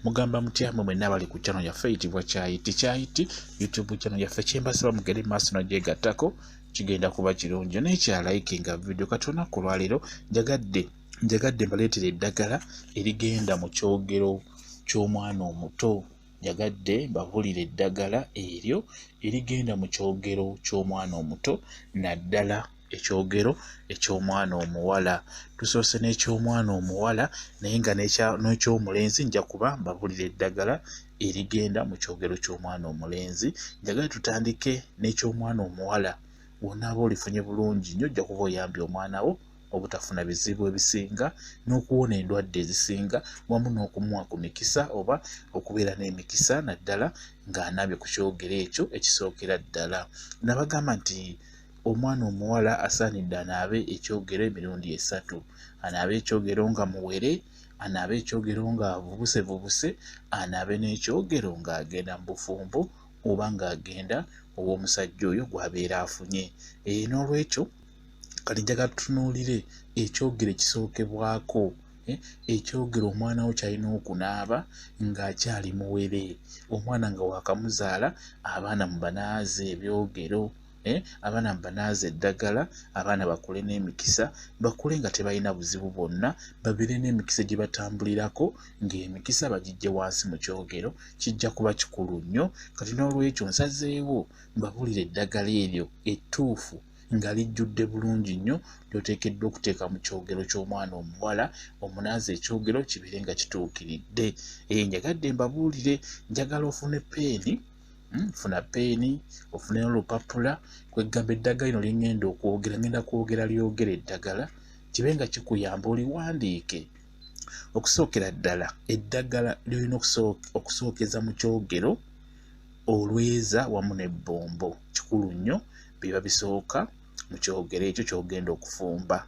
Mugamba mutya mwe mwenna abali ku channel yaffe eyitibwa Kyayiti Kyayiti YouTube channel yaffe? Kyembasaba mugende maaso nogyegattako, kigenda kuba kirungi. Naye kyalikinga video. Kati olunaku olwaleero njagadde mbaleetera eddagala erigenda mu kyogero ky'omwana omuto. Njagadde mbabuulire eddagala eryo erigenda mu kyogero ky'omwana omuto, naddala ekyogero eky'omwana omuwala. Tusoose n'ekyomwana omuwala, naye nga n'ekyomulenzi nja kuba mbabuulira eddagala erigenda mu kyogero ky'omwana omulenzi. Njagala tutandike n'ekyomwana omuwala. Bw'onaaba olifunye bulungi nnyo, ojja kuba oyambye omwana wo obutafuna bizibu ebisinga n'okuwona endwadde ezisinga, wamu n'okumuwa ku mikisa oba okubeera n'emikisa, naddala ng'anaabye ku kyogero ekyo ekisookera ddala. Nabagamba nti omwana omuwala asaanidde anaabe ekyogero emirundi esatu: anaabe ekyogero nga muwere, anaabe ekyogero ng'avubusevubuse, anaabe n'ekyogero ng'agenda mu bufumbo oba ng'agenda ow'omusajja oyo gw'abeera afunye. N'olwekyo kati njagala tutunuulire ekyogero ekisookebwako, ekyogero omwana wo ky'alina okunaaba ng'akyali muwere. Omwana nga waakamuzaala, abaana mubanaaze ebyogero, abaana mubanaaze eddagala, abaana bakule n'emikisa, bakule nga tebalina buzibu bwonna, babeere n'emikisa gye batambulirako, ng'emikisa bagiggye wansi mu kyogero. Kijja kuba kikulu nnyo. Kati n'olwekyo nsazeewo mbabuulire eddagala eryo ettuufu nga lijjudde bulungi nnyo ly'oteekeddwa okuteeka mu kyogero ky'omwana omuwala, omunaaze ekyogero kibeere nga kituukiridde. Njagadde mbabuulire, njagala ofune peeni, funa peeni, ofune olupapula. Kwegamba eddagala lino lye ŋŋenda okwogera, ŋŋenda kwogera lyogera eddagala kibe nga kikuyamba oliwandiike. Okusookera ddala, eddagala ly'olina okusookeza mu kyogero, olweza wamu n'ebbombo. Kikulu nnyo, biba bisooka mu kyogero ekyo ky'ogenda okufumba.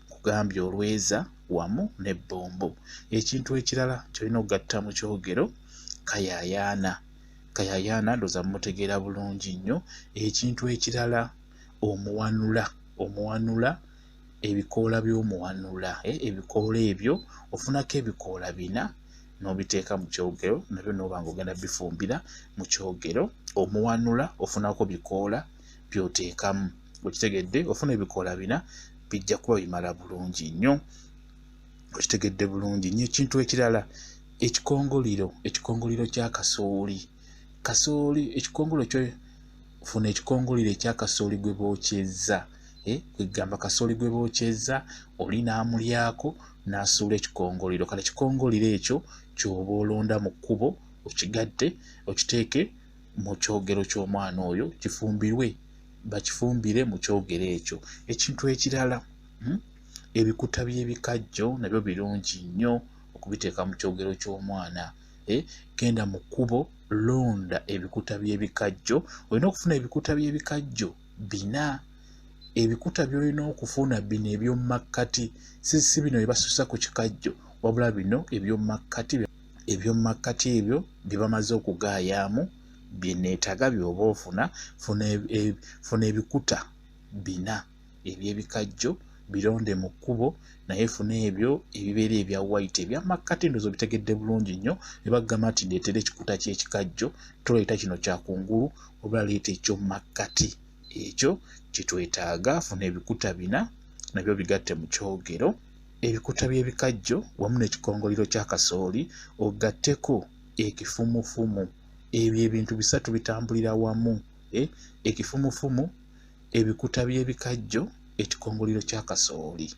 Nkugambye olweza wamu n'ebbombo. Ekintu ekirala ky'olina okugatta mu kyogero, kayaayaana. Kayaayaana ndowooza mumutegeera bulungi nnyo. Ekintu ekirala, omuwanula. Omuwanula, ebikoola by'omuwanula, ebikoola ebyo ofunako ebikoola bina n'obiteeka mu kyogero, nabyo n'oba ng'ogenda bifumbira mu kyogero. Omuwanula ofunako bikoola by'oteekamu, okitegedde? Ofuna ebikoola bina, bijja kuba bimala bulungi nnyo, okitegedde bulungi nnyo? Ekintu ekirala, ekikongoliro, ekikongoliro kya kasooli. Kasooli, ekikongoliro kyo, funa ekikongoliro ekya kasooli gwe bookyezza, kwegamba kasooli gwe bookyezza, oli n'amulyako n'asuula ekikongoliro. Kale ekikongoliro ekyo ky'oba olonda mu kkubo, okigatte, okiteeke mu kyogero ky'omwana oyo, kifumbirwe, bakifumbire mu kyogero ekyo. Ekintu ekirala, ebikuta by'ebikajjo nabyo birungi nnyo okubiteeka mu kyogero ky'omwana. Genda mu kkubo, londa ebikuta by'ebikajjo. Olina okufuna ebikuta by'ebikajjo bina. Ebikuta by'olina okufuna bino eby'omu makkati, si bino bye basusa ku kikajjo, wabula bino eby'omu makkati. Eby'omu makkati ebyo bye bamaze okugaayaamu bye neetaaga by'oba ofuna. Funa ebikuta bina eby'ebikajjo, bironde mu kkubo, naye funa ebyo ebibeera ebya white, ebyamakkati. Ndowooza obitegedde bulungi nnyo. Ne bagamba nti ndeetera ekikuta ky'ekikajjo, toleeta kino kya kungulu, wabula leeta eky'omu makkati, ekyo kyetwetaaga. Funa ebikuta bina, nabyo bigatte mu kyogero, ebikuta by'ebikajjo wamu n'ekikongoliro kya kasooli, ogatteko ekifumufumu. Ebyo ebintu bisatu bitambulira wamu, ekifumufumu, ebikuta by'ebikajjo, ekikongoliro kya kasooli,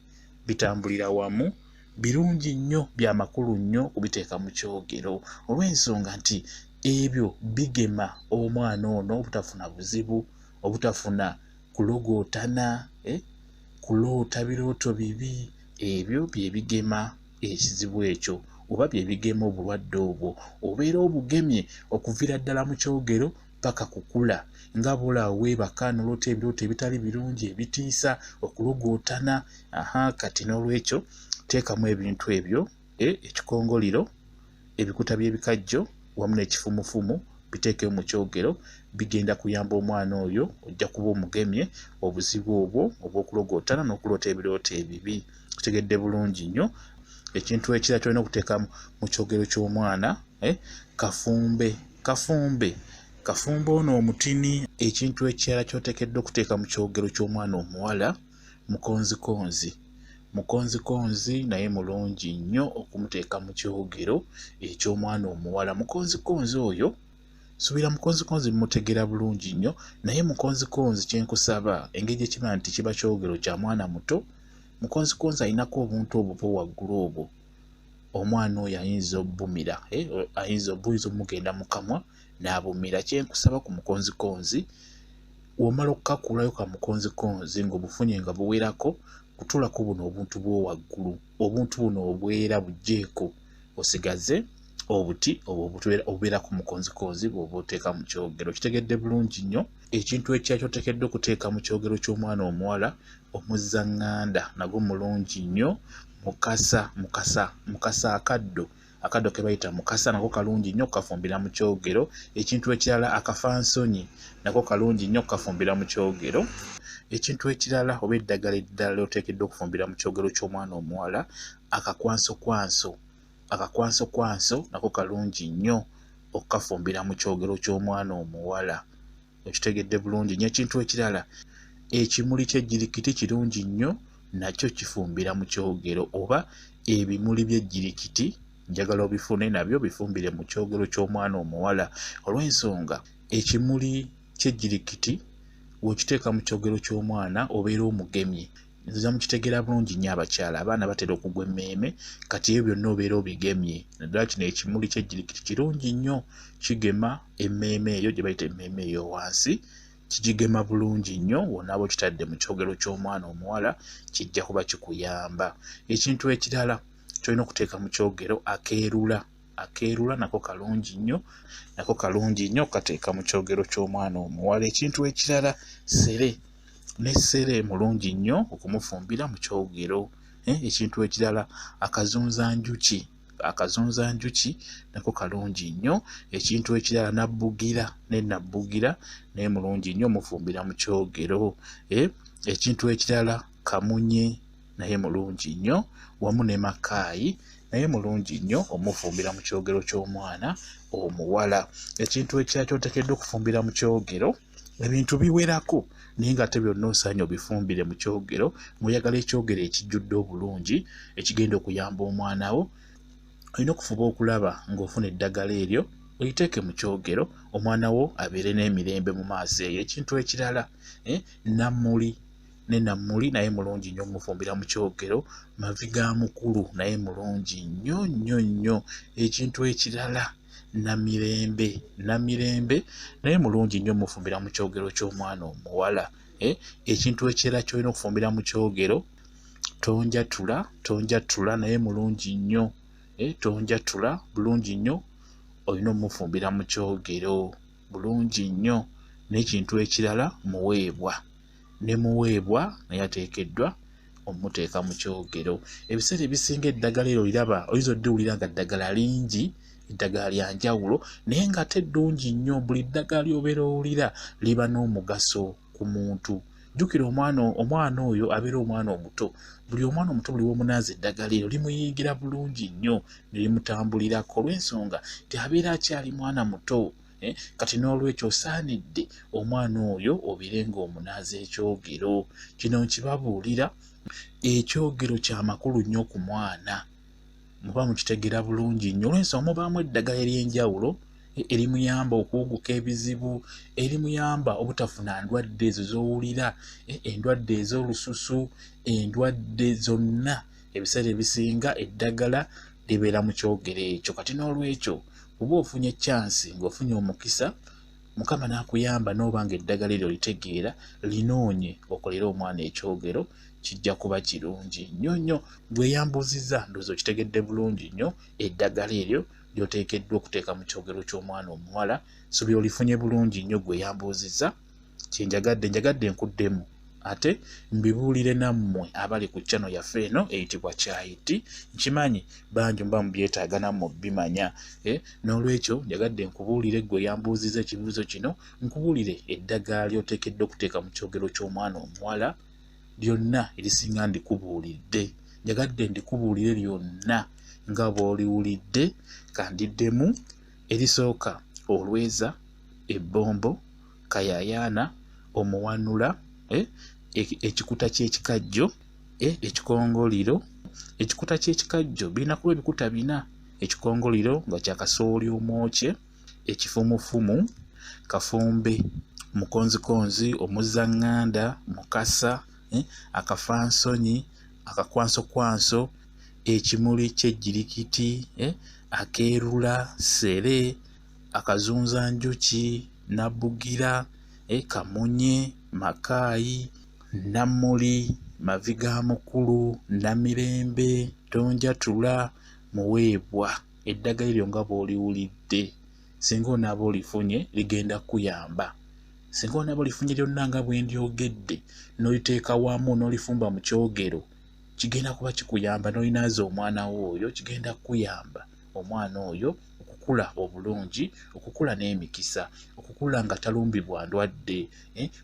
bitambulira wamu. Birungi nnyo, byamakulu nnyo okubiteeka mu kyogero, olw'ensonga nti ebyo bigema omwana ono obutafuna buzibu, obutafuna kulogootana, kuloota birooto bibi. Ebyo bye bigema ekizibu ekyo oba bye bigema obulwadde obwo. Obeera obugemye okuviira ddala mu kyogero paka kukula. Nga bw'olaba weebaka n'oloota ebirooto ebitali birungi, ebitiisa, okulogootana. Aha, kati n'olwekyo teekamu ebintu ebyo, ekikongoliro, ebikuta by'ebikajjo wamu n'ekifumufumu, biteekemu mu kyogero, bigenda kuyamba omwana oyo. Ojja kuba omugemye obuzibu obwo obw'okulogootana n'okuloota ebirooto ebibi. Otegedde bulungi nnyo? Ekintu ekirala ky'olina okuteeka mu kyogero ky'omwana, kafumbe, kafumbe, kafumbe ono omutini. Ekintu ekirala ky'oteekeddwa okuteeka mu kyogero ky'omwana omuwala, mukonzikonzi. Mukonzikonzi naye mulungi nnyo okumuteeka mu kyogero eky'omwana omuwala. Mukonzikonzi oyo, suubira mukonzikonzi mumutegeera bulungi nnyo, naye mukonzikonzi kye nkusaba, engeri gye kiba nti kiba kyogero kya mwana muto, mukonzikonzi alinako obuntu obwo waggulu obwo, omwana oyo ayinza obbumira, ayinza buyinza omugenda mu kamwa n'abumira. Kye nkusaba ku mukonzikonzi, w'omala okukakuulayo ka mukonzikonzi ng'obufunye nga buwerako, kutuulako buno obuntu bw'owaggulu, obuntu buno obwera buggyeeko, osigaze obuti obwo obubeerako mukonzikonzi bw'oba oteeka mu kyogero. Kitegedde bulungi nnyo. Ekintu ekirala ky'oteekeddwa okuteeka mu kyogero ky'omwana omuwala, omuzzaŋŋanda nagwo mulungi nnyo. Mukasa, mukasa, mukasa akaddo, akaddo ke bayita mukasa nako kalungi nnyo okukafumbira mu kyogero. Ekintu ekirala, akafansonyi nako kalungi nnyo okukafumbira mu kyogero. Ekintu ekirala oba eddagala eddala ly'oteekeddwa okufumbira mu kyogero ky'omwana omuwala, akakwansokwanso, akakwansokwanso nako kalungi nnyo okukafumbira mu kyogero ky'omwana omuwala. Okitegedde bulungi nnyo. Ekintu ekirala, ekimuli ky'ejjirikiti kirungi nnyo nakyo kifumbira mu kyogero, oba ebimuli by'ejjirikiti njagala obifune nabyo bifumbire mu kyogero ky'omwana omuwala, olw'ensonga ekimuli ky'ejjirikiti bw'okiteeka mu kyogero ky'omwana obeera omugemye. Nzija mukitegeera bulungi nnyo abakyala, abaana batera okugwa emmeeme, kati ebyo byonna obeera obigemye. Naddala kino ekimuli ky'ejjirikiti kirungi nnyo, kigema emmeeme eyo gye bayita emmeeme ey'owansi, kigigema bulungi nnyo. W'onaaba okitadde mu kyogero ky'omwana omuwala kijja kuba kikuyamba. Ekintu ekirala ky'olina okuteeka mu kyogero, akeerula, akeerula nako kalungi nnyo, nako kalungi nnyo okukateeka mu kyogero ky'omwana omuwala. Ekintu ekirala, ssere, ne ssere mulungi nnyo okumufumbira mu kyogero. Ekintu ekirala, akazunzanjuki, akazunzanjuki nako kalungi nnyo. Ekintu ekirala, nabbugira, ne nabbugira naye mulungi nnyo omufumbira mu kyogero. Ekintu ekirala, kamunye naye mulungi nnyo, wamu ne makaayi naye mulungi nnyo omufumbira mu kyogero ky'omwana omuwala. Ekintu ekirala ky'oteekeddwa okufumbira mu kyogero, ebintu biwerako naye ng'ate byonna osaanye obifumbire mu kyogero. Ng'oyagala ekyogero ekijjudde obulungi ekigenda okuyamba omwana wo, olina okufuba okulaba ng'ofuna eddagala eryo oliteeke mu kyogero, omwana wo abeere n'emirembe mu maaso eyo. Ekintu ekirala, nammuli, ne nammuli naye mulungi nnyo omufumbira mu kyogero. Mavi ga mukulu naye mulungi nnyo nnyo nnyo. Ekintu ekirala, namirembe, namirembe naye mulungi nnyo omufumbira mu kyogero ky'omwana omuwala. Ekintu ekirala ky'olina okufumbira mu kyogero, tonjatula, tonjatula naye mulungi nnyo. Tonjatula bulungi nnyo, olina omufumbira mu kyogero bulungi nnyo. N'ekintu ekirala, muweebwa, ne muweebwa naye ateekeddwa omuteeka mu kyogero. Ebiseera ebisinga eddagala eryo liraba, oyinza oddiwulira nga ddagala lingi, eddagala lya njawulo, naye ng'ate ddungi nnyo. Buli ddagala ly'obeera owulira liba n'omugaso ku muntu. Jjukira omwana oyo abeera omwana omuto, buli omwana omuto buli w'omunaaza eddagala eryo limuyingira bulungi nnyo ne limutambulirako, olw'ensonga nti abeera akyali mwana muto. Kati n'olwekyo osaanidde omwana oyo obeere ng'omunaaza ekyogero. Kino nkibabuulira, ekyogero kya makulu nnyo ku mwana, muba mukitegeera bulungi nnyo, olw'ensonga mubaamu eddagala ery'enjawulo erimuyamba okuwuguka ebizibu, erimuyamba obutafuna ndwadde ezo z'owulira, endwadde ez'olususu, endwadde zonna. Ebiseera ebisinga eddagala libeera mu kyogero ekyo. Kati n'olwekyo bw'oba ofunye chance, ng'ofunye omukisa, Mukama n'akuyamba n'oba ng'eddagala eryo litegeera, linoonye okolere omwana ekyogero, kijja kuba kirungi nnyo nnyo. Gwe yambuuzizza, ndowooza okitegedde bulungi nnyo eddagala eryo ly'oteekeddwa okuteeka mu kyogero ky'omwana omuwala. Suubira olifunye bulungi nnyo gwe yambuuzizza. Kye njagadde, njagadde nkuddemu ate mbibuulire nammwe abali ku channel yaffe eno eyitibwa Kyayiti. Nkimanyi bangi muba mubyetaaga nammwe bimanya. N'olwekyo njagadde nkubuulire gwe yambuuzizza ekibuuzo kino, nkubuulire eddagala ly'oteekeddwa okuteeka mu kyogero ky'omwana omuwala lyonna erisinga ndikubuulidde. Njagadde ndikubuulire lyonna nga bw'oliwulidde. Kandiddemu erisooka: olweza, ebbombo, kayayaana, omuwanula, ekikuta ky'ekikajjo, ekikongoliro. Ekikuta ky'ekikajjo birina kuba ebikuta bina: ekikongoliro nga kya kasooli omwokye, ekifumufumu, kafumbe, mukonzikonzi, omuzaŋŋanda, mukasa, akafansonyi, akakwansokwanso, ekimuli ky'ejjirikiti, akeerula, ssere, akazunzanjuki, nabbugira, kamunye, makaayi, nammuli, mavi ga mukulu, namirembe, tonjatula, muweebwa. Eddagala eryo nga bw'oliwulidde, singa onaaba olifunye ligenda kukuyamba. Singa onaaba olifunye lyonna nga bwe ndyogedde, n'oliteeka wamu n'olifumba mu kyogero, kigenda kuba kikuyamba. N'olinaaza omwana wo oyo, kigenda kukuyamba omwana oyo okukula obulungi, okukula n'emikisa, okukula nga talumbibwa ndwadde.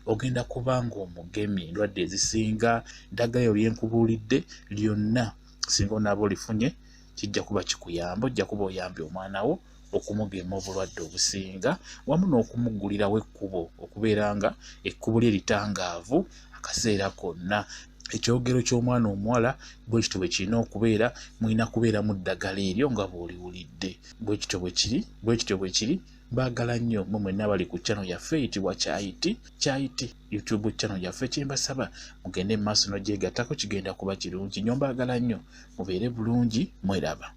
Ogenda kuba ng'omugemye endwadde ezisinga. Eddagala eryo lye nkubuulidde lyonna, singa onaaba olifunye, kijja kuba kikuyamba. Ojja kuba oyambye omwana wo okumugema obulwadde obusinga, wamu n'okumuggulirawo ekkubo okubeera nga ekkubo lye litangaavu akaseera konna. Ekyogero ky'omwana omuwala bwe kityo bwe kirina okubeera, mulina kubeeramu ddagala eryo nga bw'oliwulidde. Bwe kityo bwe kiri, bwe kityo bwe kiri. Mbaagala nnyo mmwe mwenna abali ku channel yaffe eyitibwa Kyayiti Kyayiti YouTube channel yaffe. Kyembasaba, mugende mu maaso n'ogyegattako, kigenda kuba kirungi nnyo. Mbaagala nnyo, mubeere bulungi, mweraba.